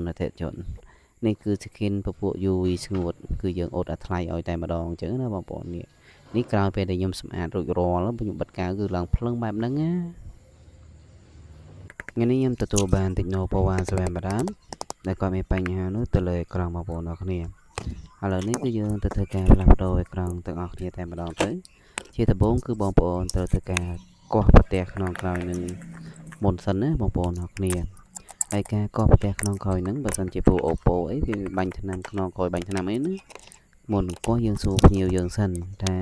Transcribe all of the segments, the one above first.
អតិថិជននេះគឺ skin ពពួក UV ស្ងួតគឺយើងអូតអាថ្លៃឲ្យតែម្ដងអញ្ចឹងណាបងប្អូននេះនេះក្រោយពេលដែលខ្ញុំសម្អាតរួចរាល់ខ្ញុំបិទកាវគឺឡើងភ្លឹងបែបហ្នឹងណាថ្ងៃនេះខ្ញុំទទួលបាន Tecno Pova 7 Prime ដែលគាត់មានបញ្ហានោះទៅលើអេក្រង់បងប្អូនអរគ្នាឥឡូវនេះគឺយើងទៅធ្វើការផ្លាស់ប្ដូរអេក្រង់ទាំងអស់គ្នាតែម្ដងទៅជាដំបូងគឺបងប្អូនត្រូវធ្វើការគាស់ប្រទះក្នុងក្រោយនឹងមុនសិនណាបងប្អូនអរគ្នាហើយការកោះប្រទះក្នុងក្រោយហ្នឹងបើសិនជាពួក Oppo អីវាបាញ់ថ្នាំខ្នងក្រោយបាញ់ថ្នាំអីណាមុននឹងកោះយើងសួរភ្ញៀវយើងសិនថា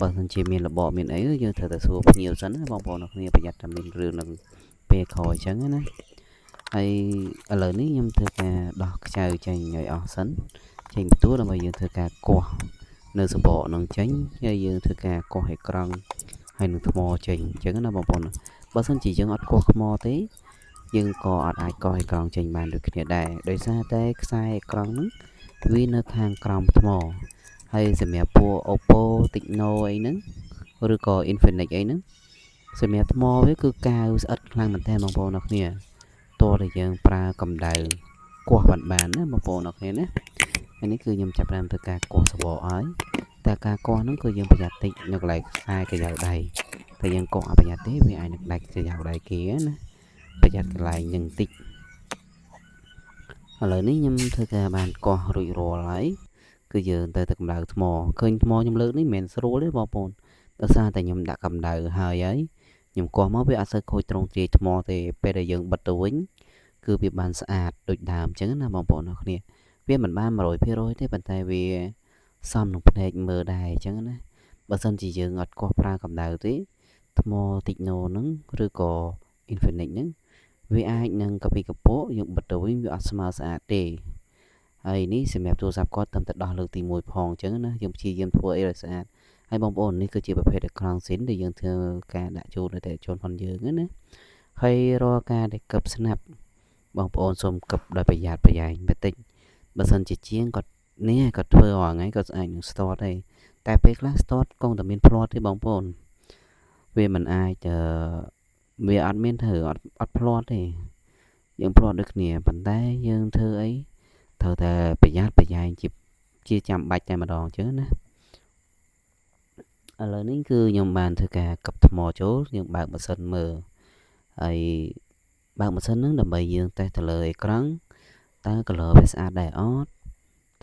បើសិនជាមានរបបមានអីយើងត្រូវតែសួរភ្ញៀវសិនណាបងប្អូនអរគ្នាប្រយ័ត្នតែមានរឿងនឹងពេលក្រោយអញ្ចឹងណាហើយឥឡូវនេះខ្ញុំធ្វើការដោះខ្ចៅចេញឲ្យអស់សិនចេញបន្ទួដើម្បីយើងធ្វើការគាស់នៅសបកនឹងចេញហើយយើងធ្វើការគាស់អេក្រង់ហើយនឹងថ្មចេញអញ្ចឹងណាបងប្អូនបើសិនជាយើងអត់គាស់ថ្មទេយើងក៏អត់អាចកោះអេក្រង់ចេញបានដូចគ្នាដែរដោយសារតែខ្សែអេក្រង់ហ្នឹងវានៅខាងក្រោមថ្មហើយសម្រាប់ពួក Oppo Tecno អីហ្នឹងឬក៏ Infinix អីហ្នឹងសម្រាប់ថ្មវាគឺកាវស្អិតខ្លាំងមែនតើបងប្អូនអរគ្នាតើតែយើងប្រើកម្ដៅគាស់បានបានណាបងប្អូនអរគ្នាណាហើយនេះគឺខ្ញុំចាប់ផ្ដើមធ្វើការគាស់សបកហើយតែការគាស់ហ្នឹងគឺយើងប្រយ័ត្នតិចនៅកន្លែងខ្សែក្រយៅដៃតែយើងគាស់អត់ប្រយ័ត្នទេវាអាចនឹងដាច់ក្រយៅដៃគេណាប្រយ័ត្នកន្លែងនឹងតិចឥឡូវនេះខ្ញុំធ្វើការបានគាស់រួចរាល់ហើយគឺយើងទៅទៅកម្ដៅថ្មឃើញថ្មខ្ញុំលើកនេះមិនមែនស្រួលទេបងប្អូនដោយសារតែខ្ញុំដាក់កម្ដៅហើយហើយខ្ញុំគាស់មកវាអត់សូវខូចត្រង់ទ្រាយថ្មទេពេលដែលយើងបិទទៅវិញគឺវាបានស្អាតដូចដើមអញ្ចឹងណាបងប្អូនអរគ្នាវាមិនបាន100%ទេប៉ុន្តែវាសមនឹងភ្នែកមើលដែរអញ្ចឹងណាបើសិនជាយើងអត់គាស់ប្រើកម្ដៅទេថ្ម Tecno ហ្នឹងឬក៏ Infinix ហ្នឹងវាអាចនឹងកពីកពកយើងបិទទៅវិញវាអត់ស្មើស្អាតទេហើយនេះសម្រាប់ទូរស័ព្ទគាត់ត្រឹមតែដោះលើកទី1ផងអញ្ចឹងណាយើងព្យាយាមធ្វើអីឲ្យស្អាតហើយបងប្អូននេះគឺជាប្រភេទអេក្រង់ស៊ីនដែលយើងធ្វើការដាក់ជូនអតិថិជនផងយើងណាហើយរាល់ការដែលកឹបស្នាប់បងប្អូនសូមកឹបដោយប្រយ័ត្នប្រយែងបន្តិចបើសិនជាជាងគាត់នេះគាត់ធ្វើរាល់ថ្ងៃគាត់ស្អាតនឹងស្ទាត់ទេតែពេលខ្លះស្ទាត់គង់តែមានភ្លាត់ទេបងប្អូនវាមិនអាចវាអត់មានធ្វើអត់អត់ភ្លាត់ទេយើងភ្លាត់ដូចគ្នាប៉ុន្តែយើងធ្វើអីត្រូវតែប្រយ័ត្នប្រយែងជាជាចាំបាច់តែម្ដងអញ្ចឹងណាឥឡូវនេះគឺខ្ញុំបានធ្វើការកឹបថ្មចូលយើងបើកម៉ាស៊ីនមើលហើយបើកម៉ាស៊ីនហ្នឹងដើម្បីយើងតេស្តទៅលើអេក្រង់តើ color វាស្អាតដែរអត់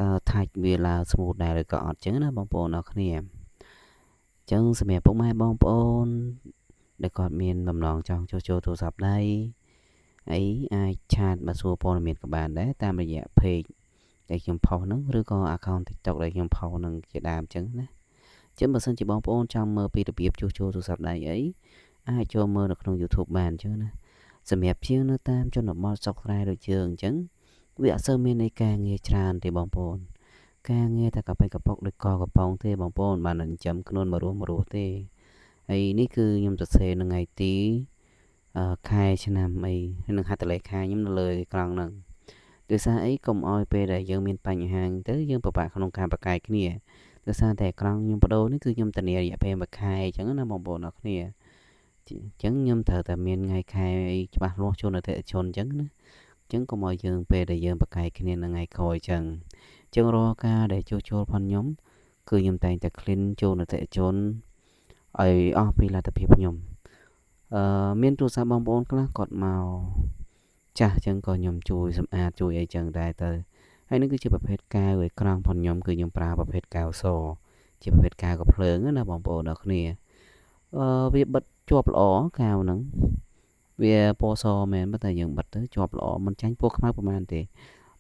តើ touch វាឡើង smooth ដែរឬក៏អត់ចឹងណាបងប្អូនអរគ្នាអញ្ចឹងសម្រាប់ពុកម៉ែបងប្អូនដែលគាត់មានបំណងចង់ជួសជុលទូរស័ព្ទដៃអីអាច chat មកសួរព័ត៌មានក៏បានដែរតាមរយៈ page ដែលខ្ញុំផុសហ្នឹងឬក៏ account TikTok ដែលខ្ញុំផុសហ្នឹងជាដើមអញ្ចឹងណាចឹងបើសិនជាបងប្អូនចង់មើលពីរបៀបជួសជុលទូរស័ព្ទដៃអីអាចចូលមើលនៅក្នុង YouTube បានអញ្ចឹងណាសម្រាប់ជាងនៅតាមជនបទស្រុកស្រែដូចយើងអញ្ចឹងវាអត់សូវមាននៃការងារច្រើនទេបងប្អូនការងារតែកាប៉ិកប៉ុកដូចកកំប៉ុងទេបងប្អូនបានចិញ្ចឹមខ្លួនមករស់មករស់ទេហើយនេះគឺខ្ញុំសរសេរនៅថ្ងៃទីខែឆ្នាំអីនឹងហត្ថលេខាខ្ញុំនៅលើអេក្រង់ហ្នឹងដោយសារអីកុំឲ្យពេលដែលយើងមានបញ្ហាទៅយើងពិបាកក្នុងការប្រកែកគ្នាដោយសារតែអេក្រង់ខ្ញុំបដូរនេះគឺខ្ញុំធានារយៈពេល1ខែអញ្ចឹងណាបងប្អូនអរគ្នាអញ្ចឹងខ្ញុំត្រូវតែមានថ្ងៃខែអីច្បាស់លាស់ជូនអតិថិជនអញ្ចឹងណាអញ្ចឹងកុំឲ្យយើងពេលដែលយើងប្រកែកគ្នានៅថ្ងៃក្រោយអញ្ចឹងអញ្ចឹងរាល់ការដែលជួសជុលផងខ្ញុំគឺខ្ញុំតែងតែ clean ជូនអតិថិជនឲ្យអស់ពីលទ្ធភាពខ្ញុំអឺមានទូរស័ព្ទបងប្អូនខ្លះគាត់មកចាស់អញ្ចឹងក៏ខ្ញុំជួយសម្អាតជួយអីចឹងដែរទៅហើយនេះគឺជាប្រភេទកែវអេក្រង់ផងខ្ញុំគឺខ្ញុំប្រើប្រភេទកែវសជាប្រភេទកែវកំភ្លើងណាបងប្អូនអរគ្នាអឺវាបិទជាប់ល្អកែវហ្នឹងវាពណ៌សមែនតែយើងបិទទៅជាប់ល្អមិនចាញ់ពណ៌ខ្មៅប្រហែលទេ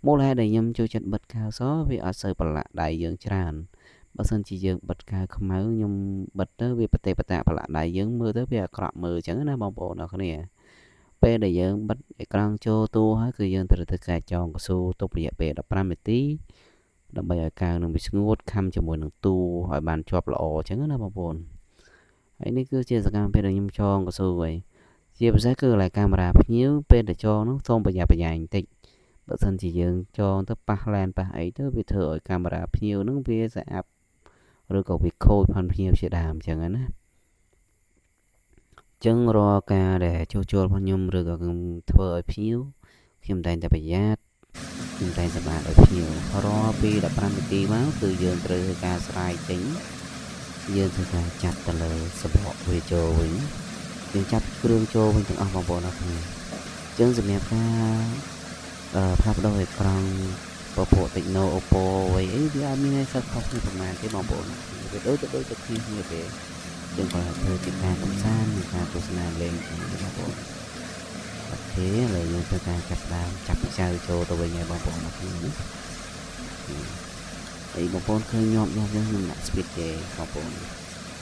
មូលហេតុដែលខ្ញុំចូលចិត្តបិទកែវសវាអត់សូវប្រឡាក់ដៃយើងច្រើនបើសិនជាយើងបិទកែវខ្មៅខ្ញុំបិទទៅវាប្រទេបតាប្រឡាក់ដៃយើងមើលទៅវាអាក្រក់មើលអញ្ចឹងណាបងប្អូនអរគ្នាពេលដែលយើងបិទអេក្រង់ចូលតួហើយគឺយើងត្រូវធ្វើការចងកស៊ូទុករយៈពេល15នាទីដើម្បីឲ្យកៅនឹងវាស្ងួតខំជាមួយនឹងតួឲ្យបានជាប់ល្អអញ្ចឹងណាបងប្អូនហើយនេះគឺជាសកម្មភាពដែលខ្ញុំចងកស៊ូហើយជាពិសេសគឺកន្លែងកាមេរ៉ាភ្ញៀវពេលដែលចងនោះសូមប្រយ័ត្នប្រយែងបន្តិចបើសិនជាយើងចងទៅប៉ះឡានប៉ះអីទៅវាធ្វើឲ្យកាមេរ៉ាភ្ញៀវនឹងវាស្អាប់ឬក៏វាខូចផនភ្ញៀវជាដើមអញ្ចឹងណាចឹងរាល់ការដែលជួសជុលរបស់ខ្ញុំឬក៏ខ្ញុំធ្វើឲ្យភ្ញៀវខ្ញុំតែងតែប្រយ័ត្ន ខ្ញុំតែសម្អាតឲ្យភ្ញៀវរាល់ពី15នាទីមកគឺយើងត្រូវធ្វើការស្រាយចេញយើងធ្វើការចាប់ទៅលើសបកវាចូលវិញយើងចាប់គ្រឿងចូលវិញទាំងអស់បងប្អូនអរគ្នាអញ្ចឹងសម្រាប់ការផ្លាស់ប្ដូរអេក្រង់ពពួក Tecno Oppo អីអីវាអត់មានអីសឹកខុសគ្នាប្រហែលទេបងប្អូនវាដូចទៅដូចទៅគ្នាគ្នាទេយើងក៏ធ្វើជាការកំសាន្តនិងការទស្សនាលេងចឹងបងប្អូន OK ឥឡូវយើងធ្វើការចាប់ដើមចាប់ចៅចូលទៅវិញហើយបងប្អូនអរគ្នាណាហើយបងប្អូនឃើញញាប់ញាប់ចឹងខ្ញុំដាក់ speed ទេបងប្អូន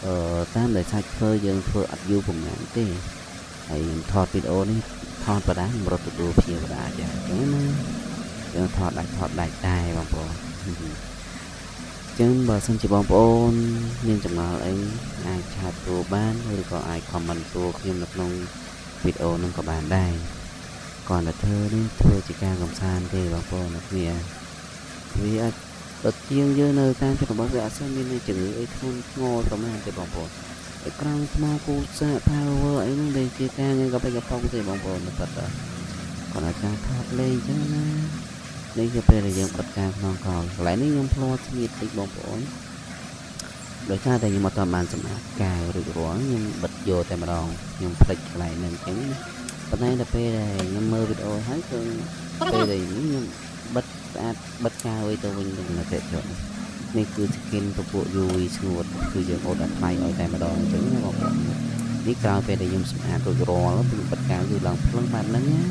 អឺតាមដែលសាច់ធ្វើយើងធ្វើអត់យូរប្រហែលទេហើយខ្ញុំថតវីដេអូនេះថតបដាខ្ញុំរត់ទទួលភ្ញៀវបដាចាអញ្ចឹងណាយើងថតដាច់ថតដាច់ដែរបងប្អូនអញ្ចឹងបើសិនជាបងប្អូនមានចម្ងល់អីអាច chat សួរបានឬក៏អាច comment សួរខ្ញុំនៅក្នុងវីដេអូនឹងក៏បានដែរគ្រាន់តែធ្វើនេះធ្វើជាការកំសាន្តទេបងប្អូនអ្នកគ្នាវាអាចបើជាងយើងនៅតាមជនបទវាអត់សូវមានជំងឺអីធ្ងន់ធ្ងរប្រហែលទេបងប្អូនអេក្រង់ថ្មគូសាក power អីហ្នឹងដែលជាការងារក៏បិកំប៉ុងទេបងប្អូនប៉ិតគ្រាន់តែការថតលេងអញ្ចឹងណានេះគឺពេលដែលយើងបិទការក្នុងកលកន្លែងនេះខ្ញុំភ្លាត់ស្ងៀតតិចបងប្អូនដោយសារតែខ្ញុំអត់ទាន់បានសម្អាតកាវរួចរាល់ខ្ញុំបិទយកតែម្ដងខ្ញុំភ្លេចកន្លែងហ្នឹងអញ្ចឹងណាប៉ុន្តែដល់ពេលដែលខ្ញុំមើលវីដេអូហើយគឺពេលដែលខ្ញុំបិទស្អាតបិទកាវអីទៅវិញនឹងអតិជននេះគឺ skin ពពួក UV ស្ងួតគឺយើងអូតដល់ថ្លៃឲ្យតែម្ដងអញ្ចឹងណាបងប្អូននេះក្រោយពេលដែលខ្ញុំសម្អាតរួចរាល់ខ្ញុំបិទកាវគឺឡើងភ្លឹងបែបហ្នឹងណា